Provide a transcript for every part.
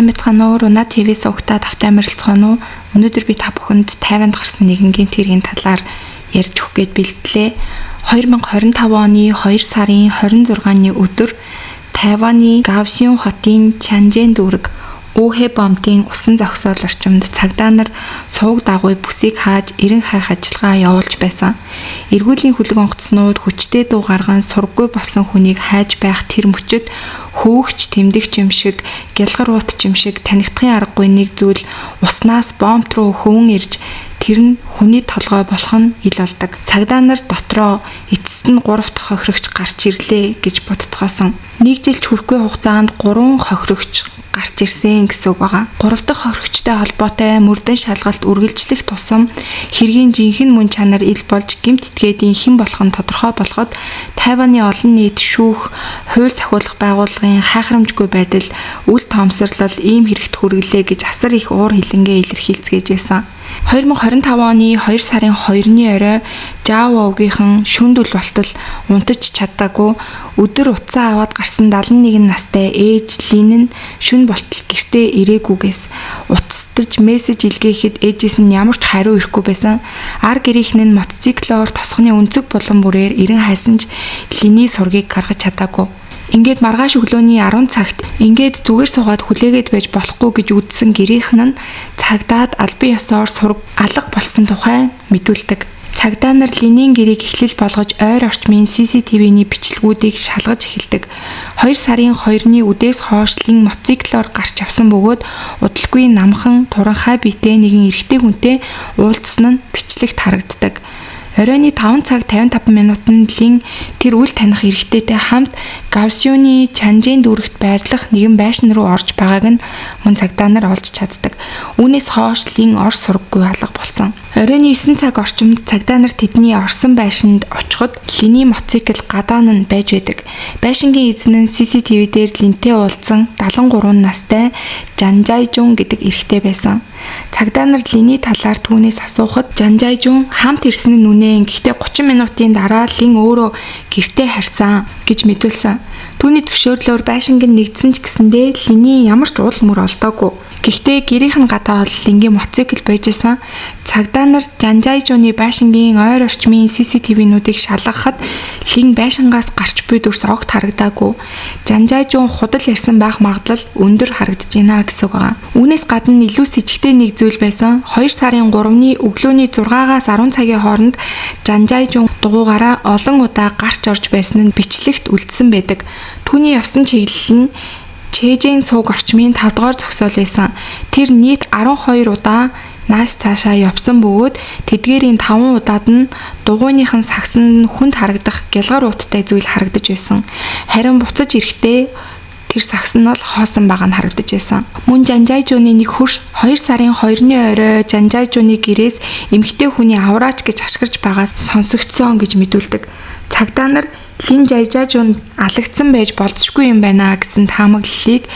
Сайн байцгаана уу? Руна ТV-с угтаа тавтай морилцгооно уу? Өнөөдөр би та бүхэнд Тайванд гарсан нэгэн гэмт хэргийн талаар ярьж өгөх гээд бэлтлээ. 2025 оны 2 сарын 26-ны өдөр Тайваны Гаосюн хотын Чанжэн дүүрэг Үхэ бомтын усан зогсоол орчимд цагдаа нар сууг дагуй бүсийг хааж эрен хайх ажиллагаа явуулж байсан. Эргүүлийн хөлөг онгоцнууд хүчтэй дуу гарган сурггүй болсон хүнийг хайж байх тэр мөчөд хөөгч тэмдэгч юм шиг, гялгар уут юм шиг танигдахын аргагүй нэг зүйл уснаас бомб руу хөвөн ирж тэр нь хүний толгой болох нь ил болдог. Цагдаа нар дотроо эцэст нь 3 дахь хохирогч гарч ирлээ гэж бодцгоосон. Нэг жилч хүрэхгүй хугацаанд 3 хохирогч гарч ирсэн гэсэн үг байгаа. 3 дахь хохирогчтой холбоотой мөрдөн шалгалт үргэлжлэх тусам хэргийн жинхэнэ мөн чанар ил болж гэмт этгээдийн хэн болох нь тодорхой болоход Тайваны олон нийт шүүх, хууль сахиулах байгууллагын хайхрамжгүй байдал, үл тоомсорлол ийм хэрэгт хүргэлээ гэж асар их уур хилэнгээ илэрхийлцгээж байсан. 2025 оны 2 сарын 2-ны орой Жао овгийнхан шүндүл болтол унтаж чадаагүй өдөр утсаа аваад гарсан 71 настай ээж Лин нь шүн болтол гэртээ ирээгүйгээс утастаж мессеж илгээхэд ээжээс нь ямар ч хариу ирэхгүй байсан. Ар гэрийнхэн нь мотоциклоор тосгоны өнцөг булан бүрээр эрен хайсан ч Линий сургийг гаргаж чадаагүй. Ингээд маргааш өглөөний 10 цагт ингээд зүгээр суугаад хүлээгээд байж болохгүй гэж үзсэн гэрийнхэн нь цагдаад албан ёсоор сураг алга болсон тухай мэдүүлдэг. Цагдаа нар Линийн гэрээг эхлэл болгож ойр орчмын CCTV-ний бичлэгүүдийг шалгаж эхэлдэг. 2 сарын 2-ны үдээс хойш Лин мотоциклоор гарч явсан бөгөөд удалгүй намхан туранхай биетэй нэгэн эрэгтэй хүнтэй уулзсан нь бичлэгт харагддаг. Оройн 5 цаг 55 минутанд Лин тэр үл таних эрэгтэйтэй хамт Гаосюны Чанжэн дүүрэгт байрлах нэгэн байшин руу орж байгааг нь мөн цагдаа нар олж чаддаг. Үүнээс хойш Лин ор сургаггүй алга болсон. Оройн 9 цаг орчимд цагдаа нар тэдний орсон байшинд очиход Линий мотоцикл гадаа нь байж байдаг. Байшингийн эзэн нь CCTV дээр Линтэй уулзсан 73 настай Жанжайжун гэдэг эрэгтэй байсан. Цагдаа нар Линий талаар түүнээс асуухад Жанжайжун хамт ирсэн нь үнэн. Гэхдээ 30 минутын дараа Лин өөрөө гэртээ харсан гэж мэдүүлсэн. Түүний зөвшөөрлөөр байшинг нь нэгдсэн ч гэсэндээ Линий ямар ч уул мөр олдоогүй. Гэхдээ гэрийнх нь гадаа бол Лингийн мотоцикл байж исэн. Цагдаа нар Жанжайжуны байшингийн ойр орчмын CCTV-нуудыг шалгахад Лин байшингаас гарч буй дүрс огт харагдаагүй. Жанжайжун худал ярьсан байх магадлал өндөр харагдаж байна гэсэн үг байгаа. Үүнээс гадна илүү сэжигтэй нэг зүйл байсан. 2 сарын 3-ны өглөөний 6-аас 10 цагийн хооронд Жанжайжун дугуйгаараа олон удаа гарч орж байсан нь бичлэгт үлдсэн байдаг. Түүний явсан чиглэл нь Чэжэн сууг орчмын 5 дугаар зогсоол байсан. Тэр нийт 12 удаа нааш цаашаа явсан бөгөөд тэдгээрийн 5 удаад нь дугуйных нь сагсанд нь хүнд харагдах гялгар ууттай зүйл харагдаж байсан. Харин буцаж ирэхдээ тэр сагс нь бол хоосон байгаа нь харагдаж байсан. Мөн Жанжайжууны нэг хөрш 2 сарын 2-ны орой Жанжайжууны гэрээс эмэгтэй хүний авраач гэж ашгарч байгаас сонсогдсон гэж мэдүүлдэг. Цагдаа нар Лин Жайжаажун алагдсан байж болзошгүй юм байна гэсэн таамаглалыг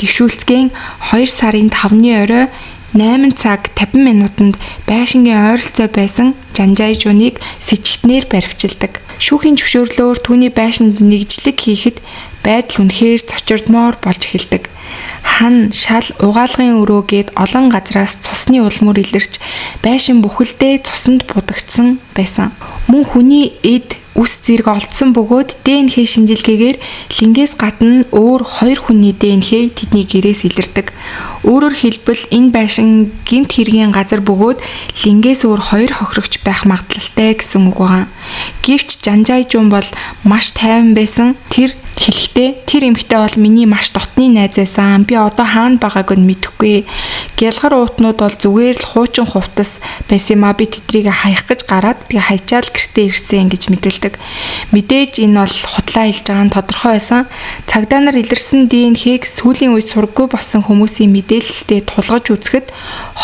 дэвшүүлцгээн 2 сарын 5-ны орой 8 цаг 50 минутанд байшингийн ойролцоо байсан Жанжайжуныг сэжигтнээр баривчилдаг. Шүүхийн зөвшөөрлөөр түүний байшинд нэгжлэг хийхэд байдал үнэхээр цочирдмоор болж эхэлдэг. Хан, шал, угаалгын өрөө гээд олон газраас цусны улмөр илэрч байшин бүхэлдээ цуснд будагдсан байсан. Мөн хүний эд үс зэрэг олдсон бөгөөд ДНХ шинжилгээгээр Лингээс гадна өөр 2 хүний ДНХ тэдний гэрээс илэрдэг. Өөрөөр хэлбэл энэ байшин гэмт хэргийн газар бөгөөд Лингээс өөр 2 хохирогч байх магадлалтай гэсэн үг байгаа. Гэвч Жанжайжун бол маш тайван байсан. Тэр хэлэхдээ тэр эмэгтэй бол миний маш дотны найз байсан. Би одоо хаана байгааг нь мэдэхгүй. Гялгар уутнууд бол зүгээр л хуучин хувцас байсан юм а. Би тэдрийг хаях гэж гараад тэгээ хайчаал гэртээ ирсэн гэж мэдүүлдэг. Мэдээж энэ бол худлаа хэлж байгаа нь тодорхой байсан. Цагдаа нар илэрсэн ДНХ-г сүүлийн үед сургаггүй болсон хүмүүсийн мэдээлэлтэй тулгаж үзэхэд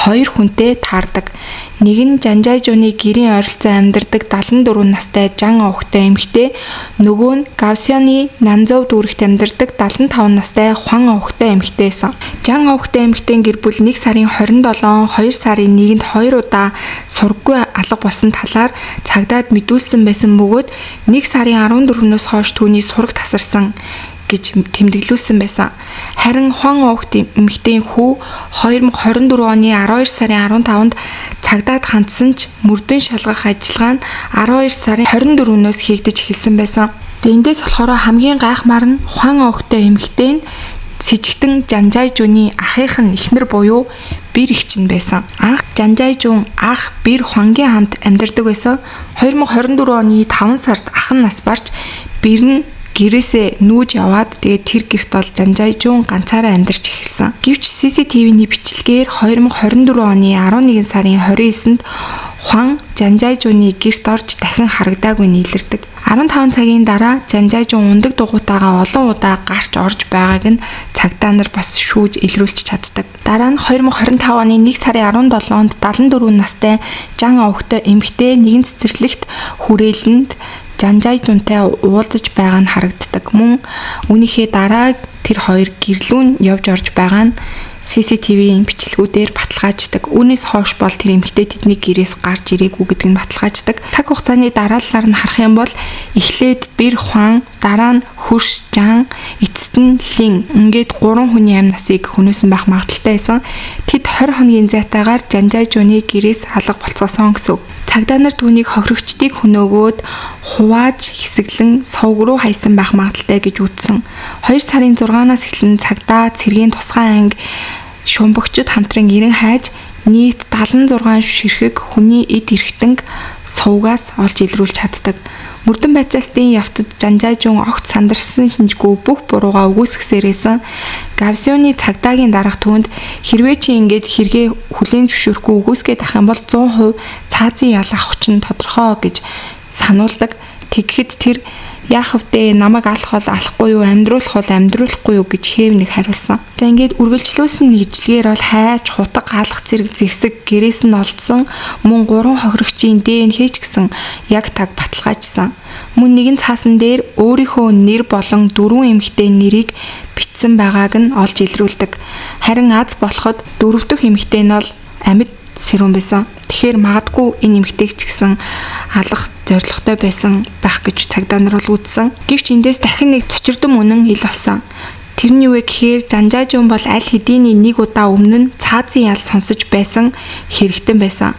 2 хүнтэй таардаг. Нэг нь Жанжайжууны гэрийн ойролцоо амьдардаг 74 настай Жан овогтой эмэгтэй, нөгөө нь Гаосюны Нанзов дүүрэгт амьдардаг 75 настай Хуан овогтой эмэгтэй байсан. Жан овогтой эмэгтэй гэр бүл 1 сарын 27, 2 сарын 1-нд 2 удаа сургаггүй алга болсон талаар цагдаад мэдүүлсэн байсан бөгөөд 1 сарын 14-өөс хойш түүний сураг тасарсан. гэж тэмдэглүүлсэн байсан. Харин Хуан Огт эмэгтэйн хүү 2024 оны 12 сарын 15-нд цагдаад хандсан ч мөрдөн шалгах ажиллагаа нь 12 сарын 24-өөс хийгдэж эхэлсэн байсан. Тэгээ эндээс болохоор хамгийн гайхмаар нь Хуан Огтой эмэгтэй нь Сэжигтэн Жанжаажүний ахынх нь эхнэр буюу Бэр эгч нь байсан. Анх Жанжаажүн ах Бэр Хуангийн хамт амьдардаг байсан. 2024 оны 5 сард ах нь нас барч Бэр нь гэрээсээ нүүж яваад тэгээд тэр гэрт бол Жанжаажүн ганцаараа амьдарч эхэлсэн. Гэвч CCTV-ний бичлэгээр 2024 оны 11 сарын 29-нд Хуан Жанжаажүний гэрт орж дахин харагдаагүй нь илэрдэг. 15 цагийн дараа Жанжаажүн ундаг дугуйтайгаа олон удаа гарч орж байгааг нь цагдаа нар бас шүүж илрүүлж чаддаг. Дараа нь 2025 оны 1 сарын 17-нд 74 настай Жан Овгтой эмэгтэй нэгэн цэцэрлэгт хүрээлэнд Жанжаажүнтэй уулзаж байгаа нь харагддаг. Мөн үүнийхээ дараа тэр хоёр гэрлүүн явж орж байгаа нь CCTV-ийн бичлэгүүдээр баталгааждаг. Үүнээс хойш бол тэр эмэгтэй тэдний гэрээс гарч ирээгүй гэдэг нь баталгааждаг. Цаг хугацааны дарааллаар нь харах юм бол эхлээд Бэр Хуан, дараа нь Хөрш Жан, эцэст нь Лин ингээд 3 хүний амь насыг хөнөөсөн байх магадлалтай байсан. Тэд 20 хоногийн зайтаагаар Жанжаажүний гэрээс алга болцгоосон гэсэн үг. Цагдаа нар түүнийг хохирогчдыг хөнөөгөөд хувааж хэсэглэн сувг руу хайсан байх магадлалтай гэж үзсэн. 2 сарын 6-наас эхлэн цагдаа цэргийн тусгай анги шумбагчид хамтран ирэн хайж нийт 76 ширхэг хүний эд эрхтэнг сувгаас олж илрүүлж чаддаг. Мөрдөн байцаалтын явцад Жанжаажүн огт сандарсан шинжгүй бүх буруугаа үгүйсгэсээрээсэн. Гавсионы цагдаагийн дарга түүнд хэрвээ чи ингээд хэрэгээ хүлээн зөвшөөрөхгүй үгүйсгээд ах юм бол 100% цаазын ял авах чинь тодорхой гэж сануулдаг. Тэгэхэд тэр яах вдэ намайг алах бол алахгүй юу, амьдруулах бол амьдруулахгүй юу гэж хэв нэг хариулсан. За ингээд үргэлжлүүлсэн нэгжлэгээр бол хайж хутга алах зэрэг зэвсэг гэрээс нь олдсон, мөн 3 хохирогчийн ДНХ ч гэсэн яг таг баталгаажсан. Мөн нэгэн цаасан дээр өөрийнхөө нэр болон 4 эмэгтэй нэрийг бичсэн байгааг нь олж илрүүлдэг. Харин аз болоход 4 дахь эмэгтэй нь бол амьд сэрүүн байсан. Тэгэхээр магадгүй энэ эмэгтэйг ч гэсэн алах зорилготой байсан байх гэж цагдаа нар бол үзсэн. Гэвч эндээс дахин нэг цочирдом үнэн ил болсон. Тэр нь юу вэ гэхээр Жанжаажүн бол аль хэдийн нэг удаа өмнө нь цаазын ял сонсож байсан хэрэгтэн байсан.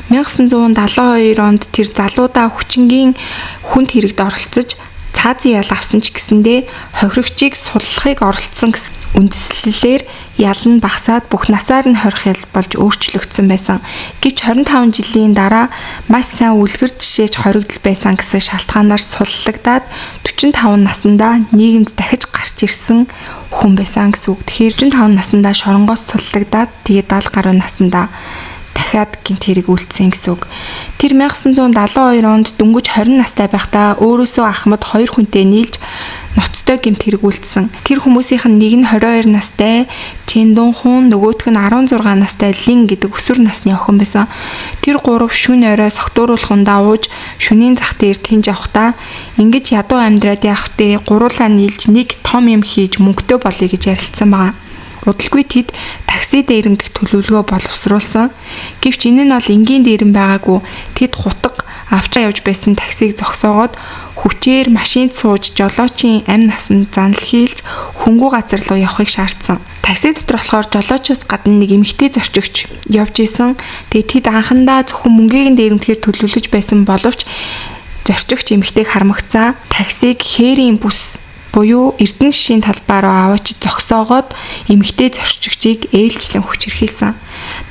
1972 онд тэр залуудаа хүчингийн хүнд хэрэгт оролцож цаазын ял авсан ч гэсэндээ хохирогчийг суллахыг оролцсон гэсэн үндэслэлээр ял нь багасаад бүх насаар нь хорих ял болж өөрчлөгдсөн байсан. Гэвч 25 жилийн дараа маш сайн үлгэр жишээж хоригдол байсан гэсэн шалтгаанаар суллагдаад 45 наснда нийгэмд дахиж гарч ирсэн хүн байсан гэсэн үг. Тэгэхээр 45 наснда шоронгоос суллагдаад тэгээд 70 гаруй наснда дахиад гэмт хэрэг үйлдсэн гэсэн үг. Тэр 1972 онд дөнгөж 20 настай байхдаа өөрөөсөө ахмад 2 хүнтэй нийлж ноцтой гэмт хэрэг үйлдсэн. Тэр хүмүүсийнх нь нэг нь 22 настай Чен Дун Хун, нөгөөх нь 16 настай Лин гэдэг өсвөр насны охин байсан. Тэр гурав шүн орой согтууруулахундаа ууж шөнийн зах дээр тэнж явхдаа ингэж ядуу амьдраад явах вэ? Гуруулаа нийлж нэг том юм хийж мөнгөтэй болъё гэж ярилцсан байгаа. Удалгүй тэд такси дээрэмдэх төлөвлөгөө боловсруулсан. Гэвч энэ нь бол энгийн дээрэм байгаагүй. Тэд хутга авч явж байсан таксиг зогсоогоод хүчээр машинд сууж жолоочийн амь насанд занал хийлж хөнгүү газар руу явахыг шаардсан. Такси дотор болохоор жолоочоос гадна нэг эмэгтэй зорчигч явж исэн. Тэгээд тэд анхандаа зөвхөн мөнгийг нь дээрэмдэхээр төлөвлөж байсан боловч зорчигч эмэгтэйг харамгацаа таксиг хээрийн бүс буюу Эрдэнэ шишийн талбай руу аваач зогсоогоод эмэгтэй зорчигчийг ээлжлэн хүчирхийлсэн.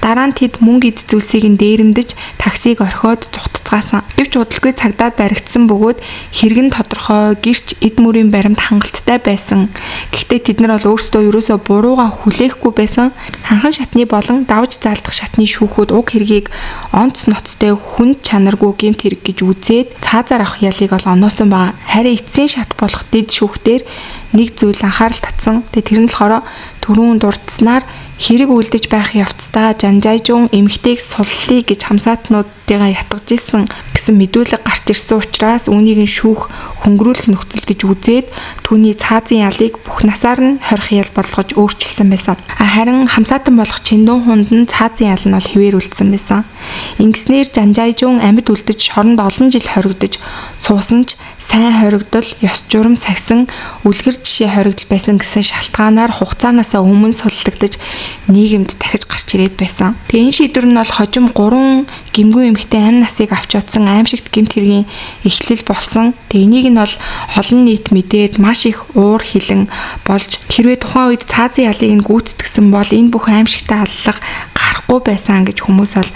Дараа нь тэд мөнгө эд зүйлсийг нь дээрэмдэж таксиг орхиод зугтацгаасан. Гэвч удалгүй цагдаад баригдсан бөгөөд хэрэг нь тодорхой гэрч эд мөрийн баримт хангалттай байсан. Гэхдээ тэд нар бол өөрсдөө ерөөсөө буруугаа хүлээхгүй байсан. Ханхан шатны болон давж заалдах шатны шүүхүүд уг хэргийг онц ноцтой хүнд чанаргүй гэмт хэрэг гэж үзээд цаазаар авах ялыг бол оноосон байгаа. Харин эцсийн шат болох дэд шүүхтэр нэг зүйл анхаарал татсан. Тэгээ тэр нь болохоор түрүүн дурдсанаар хэрэг үлдэж байх явцдаа Жанжаажун эмэгтэйг суллая гэж хамсаатнуудыгаа ятгаж исэн гэсэн гэсэн мэдүүлэг гарч ирсэн учраас үүнийг нь шүүх хөнгөрүүлэх нөхцөл гэж үзээд түүний цаазын ялыг бүх насаар нь хорих ял болгож өөрчилсөн байсан. Харин хамсаатан болох Чиндун хунд нь цаазын ял нь бол хэвээр үлдсэн байсан. Ингэснээр Жанжаажун амьд үлдэж шоронд олон жил хоригдож суусан ч сайн хоригдол, ёс журам сахисан үлгэр жишээ хоригдол байсан гэсэн шалтгаанаар хугацаанаасаа өмнө суллагдаж нийгэмд дахиж гарч ирээд байсан. Тэгээ энэ шийдвэр нь бол хожим 3 гэмгүй эмэгтэй амь насыг авч одсон аимшигт гэмт хэргийн эхлэл болсон. Тэгээ энийг нь бол олон нийт мэдээд маш их уур хилэн болж хэрвээ тухайн үед цаазын ялыг нь гүйцэтгсэн бол энэ бүх аимшигтай аллага гарахгүй байсан гэж хүмүүс бол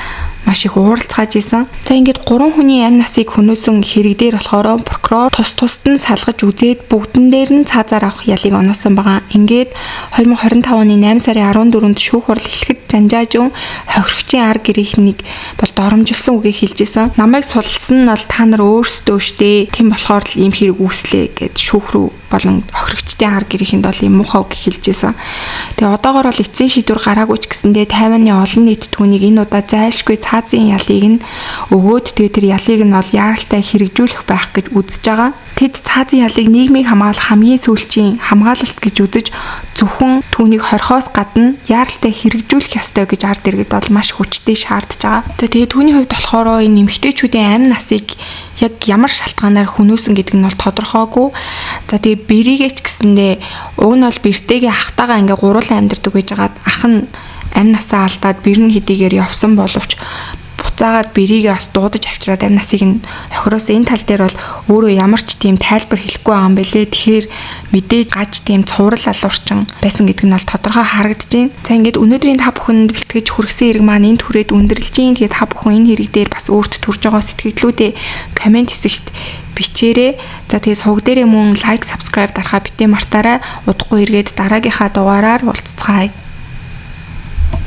маш их ууралцгааж исэн. За ингээд 3 хүний амь насыг хөнөөсөн хэрэг дээр болохоор прокурор тус тусад нь салгаж үзээд бүгдэн дээр нь цаазаар авах ялыг оноосон байгаа. Ингээд 2025 оны 8 сарын 14-нд шүүх хурал эхлэхэд Жанжаажун хохирогчийн ар гэрийнхнийг бол доромжилсан үгийг хэлж исэн. Намайг суллсан нь бол та нар өөрсдөө штэ. Тийм болохоор л ийм хэрэг үүслээ гэд шүүх рүү болон хохирогчдын ар гэрийнхэнд бол ийм муухай үг хэлж исэн. Тэгээ одоогор бол эцсийн шийдвэр гараагүй ч гэсэндээ Тайваны олон нийт түүнийг энэ удаа зайлшгүй цаазын ялыг нь өгөөд тэгээ тэр ялыг нь бол яаралтай хэрэгжүүлэх байх гэж үзэж байгаа. Тэд цаазын ялыг нийгмийг хамгаалах хамгийн сүүлчийн хамгаалалт гэж үзэж зөвхөн түүнийг хорхоос гадна яаралтай хэрэгжүүлэх ёстой гэж ард иргэд бол маш хүчтэй шаардж байгаа. За тэгээ түүний хувьд болохоор энэ эмэгтэйчүүдийн амь насыг яг ямар шалтгаанаар хөнөөсөн гэдэг нь бол тодорхойгүй. За тэгээ бэрийгээ ч гэсэндээ уг нь бол бэртэйгээ ахтайгаа ингээ гуруулан амьдардаг гэж хагаад ах нь амь насаа алдаад бэр нь хэдийгээр явсан боловч буцаагаад бэрийгээ бас дуудаж авчираад амь насыг нь хохироос энэ тал дээр бол өөрөө ямар ч тийм тайлбар хэлэхгүй байгаа юм бэлээ. Тэгэхээр мэдээж гаж тийм цуврал алуурчин байсан гэдэг нь бол тодорхой харагдаж байна. За ингээд өнөөдрийн та бүхэнд бэлтгэж хүргэсэн хэрэг маань энэ түрээд өндөрлөж байна. Тэгээд та бүхэн энэ хэрэг дээр бас өөрт төрж байгаа сэтгэгдлүүдээ комент хэсэгт бичээрэй. За тэгээ сувг дээрээ мөн лайк, subscribe дарахаа битгий мартаарай. Удахгүй эргээд дараагийнхаа дугаараар уулзцгаая.